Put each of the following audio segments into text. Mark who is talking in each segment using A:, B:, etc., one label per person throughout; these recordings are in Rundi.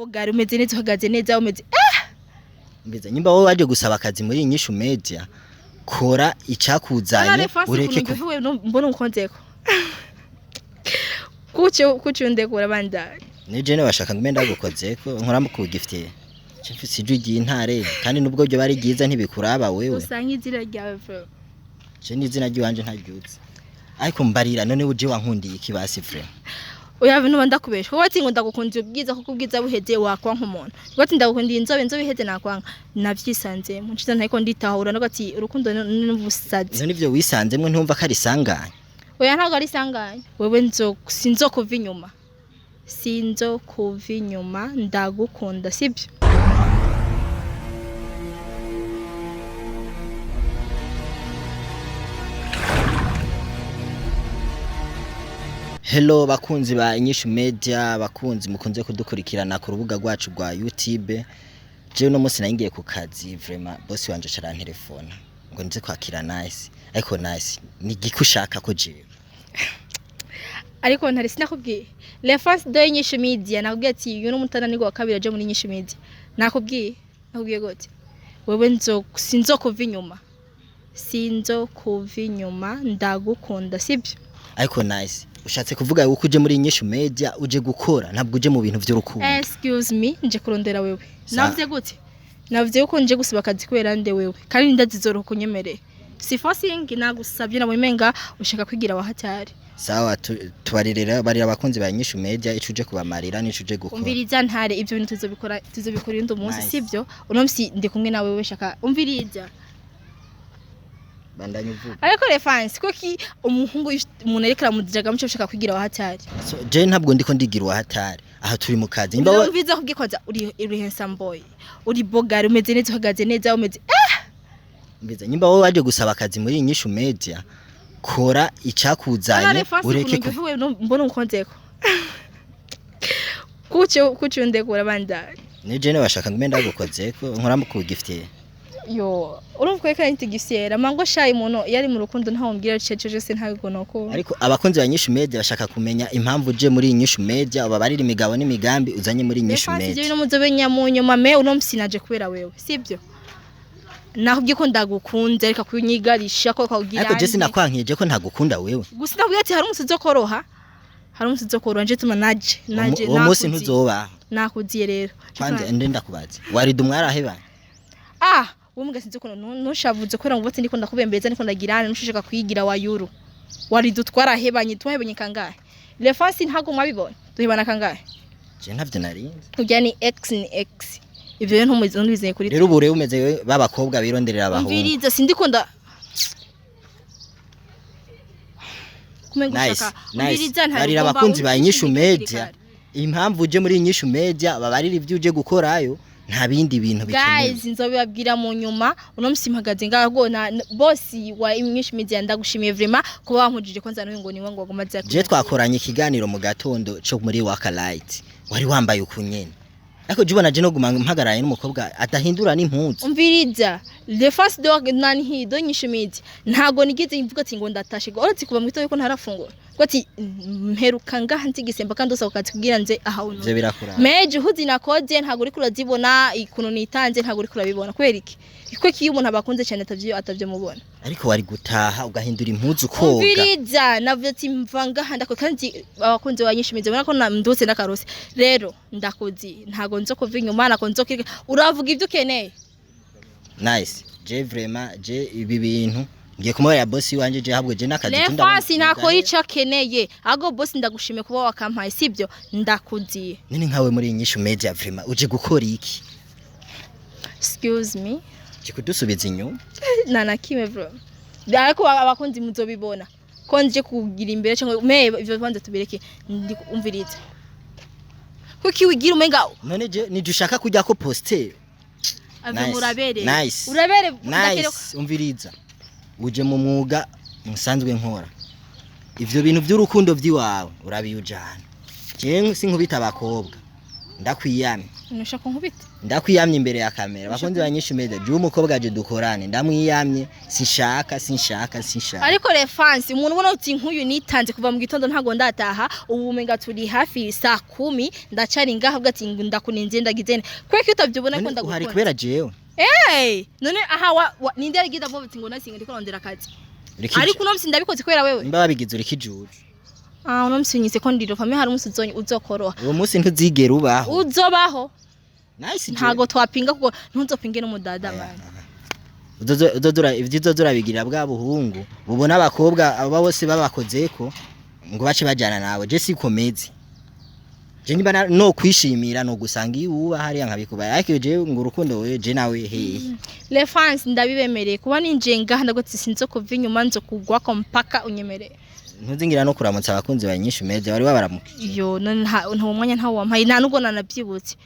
A: Bogari umeze neza, uhagaze neza, umeze
B: Mbiza nyimba wowe waje gusaba akazi muri Inyishu Media, kora icakuzanye ureke ku
A: ureke mbona unkonzeko. Kuki kuki undekura bandari?
B: Nije ne bashaka ngume ndagukozeko nkora mu kugifitiye. Mfise ijwi ry'intare kandi nubwo ryo bari ryiza ntibikuraba wewe.
A: Usanga izina ryawe bro.
B: Je n'izina ry'iwanje ntaryuzi. Ariko mbarira, none uje wankundiye iki basi frère?
A: Oya, nuba ndakubesha. Wowe ati ngo ndagukundiye ubwiza, kuko ubwiza buheze wakwa nk'umuntu. Wowe ati ndagukundiye inzobe, inzobe iheze nakwanga. Navyisanzemo. Nshize ntariko nditahura nuko ati urukundo n'ubusazi.
B: None ivyo wisanzemwo ntumva ko ari isanganya?
A: Oya, ntabwo ari isanganya. Wewe nzo sinzokuva inyuma. Sinzokuva inyuma, ndagukunda, sibyo?
B: Hello bakunzi ba Inyishu Media, bakunzi mukunze kudukurikirana ku rubuga rwacu rwa YouTube. Jewe no munsi naringiye ku kazi, vraiment boss wanje arantelefona ngo nze kwakira Nice. Ariko Nice, ni giki ushaka ko jewe?
A: Ariko ntari sinakubwiye. Le first day Inyishu Media nakubwiye ati uyu ni umutananirwa wa kabiri aje muri Inyishu Media. Nakubwiye, nakubwiye gute? Wewe nzo sinzokuva inyuma. Sinzokuva inyuma, ndagukunda, sibyo?
B: Ariko Nice, ushatse kuvuga yuko uje muri Inyishu Media uje gukora, ntabwo uje mu bintu vy'urukundo.
A: Excuse me, nje kurondera wewe.
B: Sa-
A: Navuze gute? Navuze yuko nje gusaba akazi kubera nde wewe. Kandi ndazizoroha kunyemerera. Si forcing, nagusabye nabonye umenga ushaka kwigira wahatari.
B: Sawa, tubaririra barira abakunzi ba Inyishu Media ico uje kubamarira n'ico uje gukora.
A: Umviriza ntare, ibyo bintu tuzobikora undi munsi.
B: Nice.
A: Sibyo? Uno munsi ndi kumwe nawe wewe, shaka umviriza.
B: Bandanya uvuga.
A: Ariko reference kuki umuhungu umuntu ariko aramudijaga muco ushaka kwigira wahatari?
B: So, je ntabwo ndiko ndigira uwahatari. Aha turi mu kazi. Nyimba wowe
A: Umviriza kubwikoza uri handsome boy. Uri bogari, umeze neza, uhagaze neza, umeze
B: Mbiza nyimba wowe waje gusaba akazi muri Inyishu Media, kora icakuzanye ureke ku
A: ureke mbona unkonzeko. Kuki kuki undekura bandari?
B: Nije ne bashaka ngume ndagukozeko nkora mu kugifitiye.
A: Yo, urumva ko kandi ntigisyera mango shayi umuntu iyo ari mu rukundo ntawe umbwira cece se ntabwo ko.
B: Ariko abakunzi ba Inyishu Media bashaka kumenya impamvu uje muri Inyishu Media, ubabarira imigabo n'imigambi uzanye muri Inyishu
A: Reference
B: Media.
A: ibyo muzobe nyamunyuma me uno musi naje kubera wewe, sibyo? Nakubwiye ko ndagukunze, reka kunyigarisha ko kakugira.
B: Ariko je sinakwankije ko ntagukunda wewe.
A: Gusa ndakubwiye ati hari umunsi uzokoroha. Hari umunsi uzokoroha nje tuma naje naje.
B: Uwo munsi
A: nakuziye.
B: ntuzobaho.
A: Nakuziye rero.
B: Kwanza nde ndakubaza. Warida umwarahebanye?
A: Ah, wowe muga sinzi ukuntu ntushavuze kubera ngo ubatse ndiko ndakubembeza ndiko ndagirana ntushaka kwigira wa yuru. Waridu twarahebanye, twahebanye kangahe? Reference ntago mwabibona. Duhebana kangahe?
B: Je ntavyo narinzi.
A: Ujya ni X ni X. Ibyo rero ntumuzi ntubizeye kuri.
B: Rero ubu rero umeze babakobwa bironderera abahungu.
A: Umviriza sindikunda. Kumenga
B: Nice,
A: ushaka.
B: nice.
A: Umviriza ntari
B: Barira
A: ugomba
B: abakunzi ba Inyishu
A: unshinge hakiri
B: Media.
A: kare.
B: Impamvu uje muri Inyishu Media, babarira ibyo uje gukorayo, nta bindi bintu bikenewe.
A: Guys, nzobibabwira mu nyuma. Uno musi mpagaze ngaho na boss wa Inyishu Media, ndagushimiye vraiment kuba wampujije ko nzana ngo niwe ngo aguma aza.
B: Je twakoranye ikiganiro mu gatondo cyo muri Waka Light. Wari wambaye ukunyene. Ariko je ubona je no guma mpagaranye n'umukobwa adahindura n'impuzu.
A: Umviriza le first dog nani hido Inyishu Media ntago nigeze mvuga ati ngo ndatashe uretse kuva mu gitondo ko ntarafungura ngo ati mperuka ngaha nzigisemba kandi usaba kazi kugira nze aha uno.
B: Ivyo birakura.
A: Meje uhuzi nakoze ntago uriko urazibona, ikuntu nitanze ntago uriko urabibona kubera iki? Kuko iyo umuntu abakunze cyane atavyo mubona.
B: Ariko wari gutaha ugahindura impuzu koga.
A: Umviriza navuze ati mva ngaha ndako kandi abakunzi ba Inyishu Media ubona ko ndutse n'akarose rero ndakuzi ntago nzo kuva inyuma nako nzo kirika uravuga ibyo ukeneye.
B: Nice. Je vraiment je ibi bintu ngiye kumubarira boss wanje, je habwe je n'akazi je
A: Lefasi nakora ico akeneye ahubwo boss ndagushimiye kuba wakampaye, sibyo? Ndakuziye.
B: Nini nkawe muri Inyishu Media vraiment uje gukora iki?
A: Excuse me.
B: Je kudusubiza inyuma.
A: Nta na kimwe bro, ariko abakunzi muzobibona ko nje kugira imbere cyangwa me ivyo kwanza tubireke. Ndi umviriza kuki wigira umenga
B: None je nije ushaka kujya ko poster.
A: ave
B: Nice.
A: murabere.
B: Nice.
A: Urabere.
B: Nice, umviriza. Uje mu mwuga nsanzwe nkora. Ivyo bintu by'urukundo by'iwawe urabiyujana. Jewe sinkubita abakobwa. Ndakwiyamye.
A: Nushaka nkubite?
B: Ndakwiyamye imbere ya kamera, bakunzi ba Nyinshi Media. Jewe umukobwa aje dukorane, ndamwiyamye, sinshaka, sinshaka, sinshaka.
A: Ariko refansi umuntu ubona uti nk'uyu nitanze kuva mu gitondo, ntago ndataha ubu, umenga turi hafi saa 10, ndacari ngaha, avuga ati ngo ndakuninze, ndagize nte, kubera ko utavyibona ko
B: None uhari
A: ndagukunda.
B: Kubera jewe.
A: Hey, none aha ninde yarigize avuga ati ngo nasinga ndiko rondera akazi? Ariko uno musi ndabikoze kubera wewe.
B: Nimba babigize uri kijuju.
A: Ah, uno musi unyise ko ndiro pame, hari umunsi uzokoroha.
B: Uwo munsi ntuzigera ubaho.
A: Uzobaho.
B: Nice.
A: Ntago twapinga, kuko ntuzopinge n'umudada man.
B: Uzozura ivyo uzozura bigirira bwa buhungu bubona abakobwa aba bose babakozeko ngo bace bajana nawe. Je sikomeze, je niba no kwishimira no gusanga iyo uba hariya nkabikubaye, ariko je ngo urukundo wewe je nawe hehe?
A: Les fans, ndabibemereye kuba ninjiye ngaha, ndagotse sinzo kuva inyuma, nzo kugwako mpaka unyemereye.
B: Ntuzingira no kuramutsa abakunzi ba Nyinshi Media bari babaramuka.
A: Yo, none nta mwanya ntawo wampaye, nta nubwo nanabyibutse.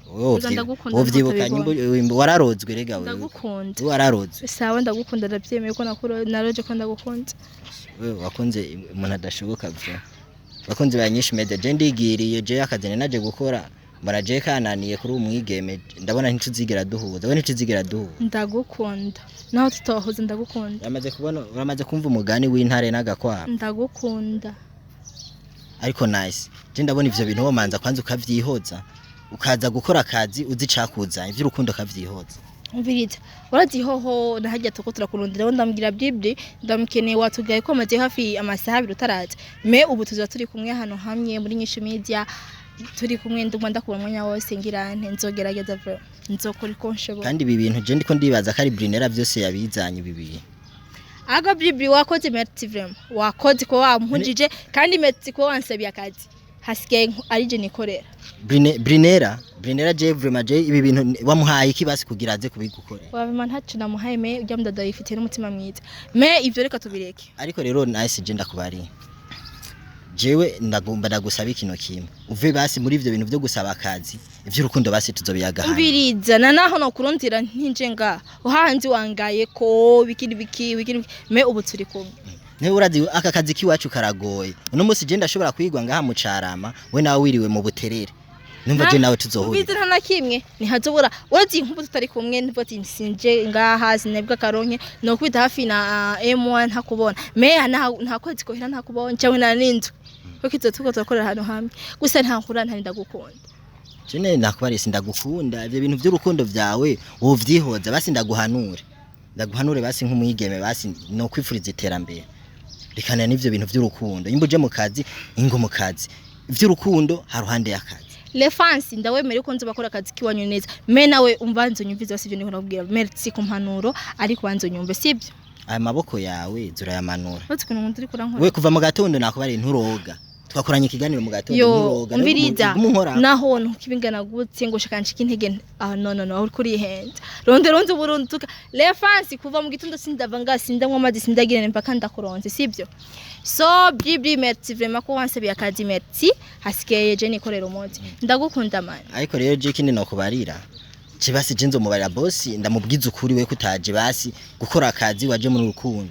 B: Wowe
A: Rega ndagukunda.
B: uvyibuka.
A: Ntabwo.
B: Nyimbo wararozwe rega wewe.
A: Ndagukunda.
B: Wewe wararozwe.
A: Sawa, ndagukunda, ndabyemeye ko nakuro naroje ko ndagukunda.
B: Wewe wakunze umuntu adashoboka vyo. Bakunzi ba Nyinshi Media, je ndigiriye, je akazi naje gukora mbona je kananiye kuri umwigeme, ndabona ntituzigera duhuza, we ntituzigera duhuza.
A: Ndagukunda naho tutahuza, ndagukunda.
B: Uramaze kubona, uramaze kumva umugani w'intare n'agakwavu?
A: Ndagukunda.
B: Ariko Nice, je ndabona ivyo bintu womanza kwanza ukavyihoza, ukaza gukora akazi uzi icakuzanye, ivy'urukundo ukavyihoza.
A: Umviriza, urazi hoho nahajya tuko turakurondera, ndambwira Bible ndamukeneye, watugaye ko amaze hafi amasaha 2 utaraza, mais ubu tuza turi kumwe hano hamwe muri Nyinshi Media, turi kumwe, ndumva ndakubona umwanya wose, ngira nte, nzogerageza vraiment, nzokora uko nshoboye.
B: Kandi ibi bintu je ndiko ndibaza ko ari Brinera byose yabizanye ibi bintu.
A: Aga Bible wakoze, merci vraiment, wakoze ko wampujije, kandi merci ko wansabiye akazi, hasigaye ari je nikorera.
B: Brinera je vraiment, je ibi bintu wamuhaye iki basi kugira aze kubigukorera?
A: Wabima ntaco namuhaye, mais ujya mudada yifitiye n'umutima mwiza, mais ivyo reka tubireke.
B: Ariko rero Nice, je ndakubariye, jewe ndagomba ndagusaba ikintu kimwe, uve basi muri ivyo bintu vyo gusaba akazi, ivy'urukundo basi tuzobiyaga.
A: Umviriza, na naho nokurondera ntinje ngaha uhanzi wangaye ko bikiri biki bikiri biki, mais ubu turi kumwe.
B: Niba urazi aka kazi k'iwacu karagoye, uno munsi je ndashobora kwigwa ngaha mu Carama, we nawe wiriwe mu Buterere, numva je nawe tuzohurira.
A: Umviriza, nta na kimwe ntihazobura. Urazi nk'ubu tutari kumwe nubwo ati sinje ngaha sinebwa karonke nokubita hafi na M1 ntakubona, mais nta kwezi kohera ntakubona cyangwa na n'inzu kuko izo tuko turakorera ahantu hamwe gusa, nta nkura ntari ndagukunda.
B: Jene nakubariye, sindagukunda, ivyo bintu vy'urukundo vyawe wovyihoza basi, ndaguhanure, ndaguhanure basi nk'umwigeme, basi no kwifuriza iterambere, rekana n'ivyo bintu vy'urukundo, imba uje mu kazi, ingo mu kazi, ivy'urukundo haruhande y'akazi.
A: Les fans, ndawemere ko nzo bakora akazi kiwanyu neza, mais nawe umbanze unyumvize basi ibyo ndiko nakubwira. Merci ku mpanuro, ariko banze unyumve, sibyo?
B: Aya maboko yawe zurayamanura.
A: Uretse ukuntu nkunda uri kurankora.
B: We kuva mu gatondo nakubariye nturoga, twakoranye ikiganiro mu gatondo.
A: Yo.
B: Nturoga.
A: Umviriza.
B: Umunkora.
A: Naho ntukibingana gutse ngo shaka nshike intege, ah no no no, uri kurihenda ronde ronde burunduka. Les fans, kuva mu gitondo sindava nga, sindanywa amazi, sindagira mpaka ndakuronze, sibyo? So Bibi, merci vraiment ko wansabiye akazi, merci, hasigaye je nikorera umunsi, ndagukunda man.
B: Ariko rero je ikindi nokubarira, je basi je nzomubarira bosi, ndamubwiza ukuri, we kutaje basi gukora akazi, waje mu rukundo.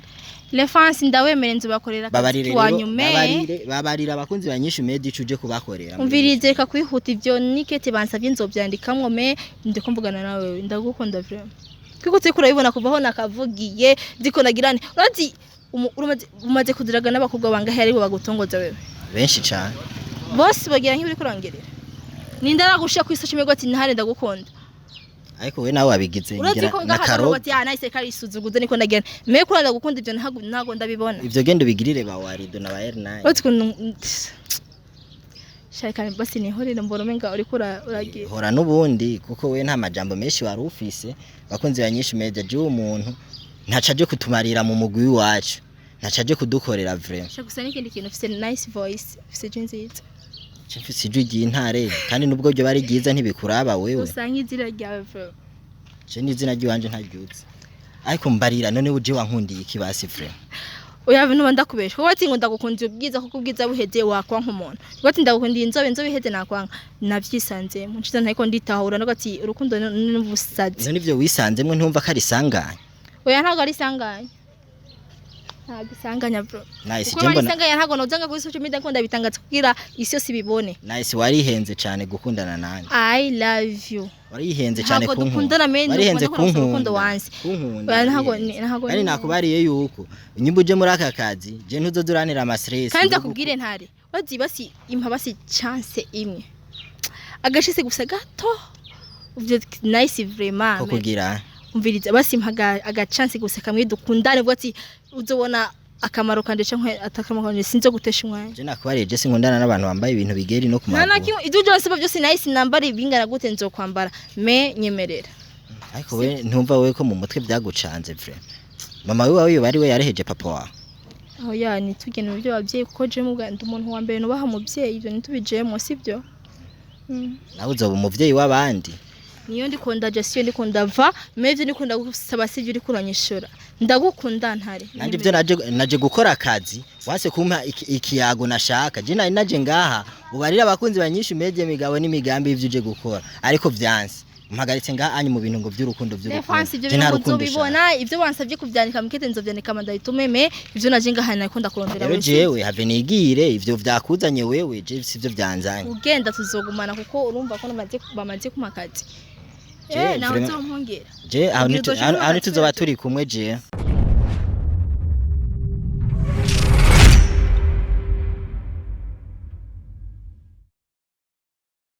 A: Les fans, ndawemere nzobakorera akazi
B: Babarire rero.
A: kiwanyu, mais
B: Babarire, babarira abakunzi ba Nyinshi Media ico uje kubakorera.
A: Umvirize, reka kwihuta, ivyo nikete bansavye nzovyandikamwo, mais ndiko mvugana nawe, ndagukunda vraiment, kuko turiko urabibona kuva aho nakavugiye ndiko nagirane. Urazi umaze kudiraga n'abakobwa bangahe aribo bagutongoza wewe?
B: Benshi cane.
A: Bose bagira nk'ibiri kurongerera, ninde aragushira kuri social media ati ntahare ndagukunda?
B: Ariko we nawe wabigize
A: Urazi
B: ngira
A: ko
B: na
A: ngaha
B: karo.
A: ati ah nahise karisuzuguza, niko ndagira, mais kuri ndagukunda, ivyo ntago ndabibona.
B: Ivyo genda ubigirire ba Warido na ba R9.
A: Urazi ukuntu shaka basi nihorere, mbona umenga uriko uragira.
B: Hora n'ubundi, kuko we nta majambo menshi wari ufise. Bakunzi ba Nyinshi Media, je umuntu ntaca aje kutumarira mu mugwi w'iwacu, ntaca aje kudukorera vraiment.
A: Shaka gusa n'ikindi kintu, ufise nice voice, ufise ijwi nziza.
B: Je mfise ijwi ry'intare, kandi nubwo ryo bari ryiza ntibikuraba wewe.
A: Usanga izina ryawe bro.
B: Je n'izina ry'iwanje ntaryuzi, ariko mbarira none uje wankundiye iki basi vraiment?
A: Oya, nuba ndakubesha kuko ati ngo ndagukundiye ubwiza, kuko ubwiza buheze wakwa nk'umuntu, kuko ati ndagukundiye inzobe, inzobe iheze nakwanga. Navyisanzemo nshize ntariko nditahura, nuko ati urukundo n'ubusazi.
B: None ivyo wisanzemwo ntumva ko ari isanganya?
A: Oya, ntabwo ari isanganya. Ntabwo isanganya, bro.
B: Nice.
A: Kuko
B: Je mbona
A: isanganya, ntabwo nozanga kuri social media ko ndabitangaza kugira isi yose ibibone.
B: Nice, warihenze cyane gukundana nanjye.
A: I love you.
B: Warihenze cyane
A: Ntabwo
B: kunkunda.
A: dukundana, men.
B: Warihenze
A: Dukunda kuronsa urukundo
B: kunkunda.
A: wansi.
B: Kunkunda.
A: Oya, ntabwo
B: Warihenze.
A: ntabwo
B: Kandi nakubariye yuko nyimba uje muri aka kazi, je ntuzoza uranira ama stress.
A: Kandi ndakubwire, ntare wazi, basi impa basi chance imwe, agashise gusa gato. Uvyo Nice, vraiment.
B: Ko kugira
A: Umviriza, basi impa aga chance gusa kamwe dukundane, ubwo ati uzobona akamaro kanje canke atakamaro kanje, sinzo gutesha umwanya.
B: Je nakubariye, je sinkundana n'abantu bambaye ibintu bigeri no ku
A: Nta na
B: maguru.
A: kimwe, ibyo byose byose Nice, nambara ibingana gute nzokwambara, me nyemerera.
B: Ariko we ntumva we ko mu mutwe byagucanze, vraiment. Mama wiwe yoba ari we yareheje papa wawe.
A: Aho ya ntitugende mu byo ababyeyi, kuko je mu ndi umuntu wa mbere nubaha umubyeyi, ibyo ntitubijemo, sibyo?
B: Nawe uzoba umuvyeyi w'abandi.
A: Niyo ndiko ndaja, siyo ndiko ndava, mais ivyo ndiko ndagusaba sivyo uriko uranyishura. Ndagukunda, ntare.
B: Nanje ibyo naje gukora akazi, wase kumpa ikiyago nashaka. Je nari naje ngaha ubarira abakunzi banyisha media migabo n'imigambi y'ivyo uje gukora, ariko vyanse mpagaritse ngaha anyu mu bintu ngo vy'urukundo vy'urukundo.
A: Defense, ibyo
B: Je nta
A: bintu
B: rukundo nshaka.
A: nzobibona. Ibyo wansabye kuvyandika mukete nzovyandika mandayitume, mais ivyo naje ngaha nariko ndakurondera
B: Rero
A: wewe.
B: jewe have nigire ivyo vyakuzanye wewe, je sivyo vyanzanye.
A: Ugenda tuzogumana, kuko urumva ko bamaze kuma akazi.
B: Je,
A: Eh, nawe
B: vraiment-
A: uzompongera.
B: Je aho
A: Ubwira uzoca
B: aho
A: ubona
B: ntituzoba
A: akazi.
B: turi kumwe je.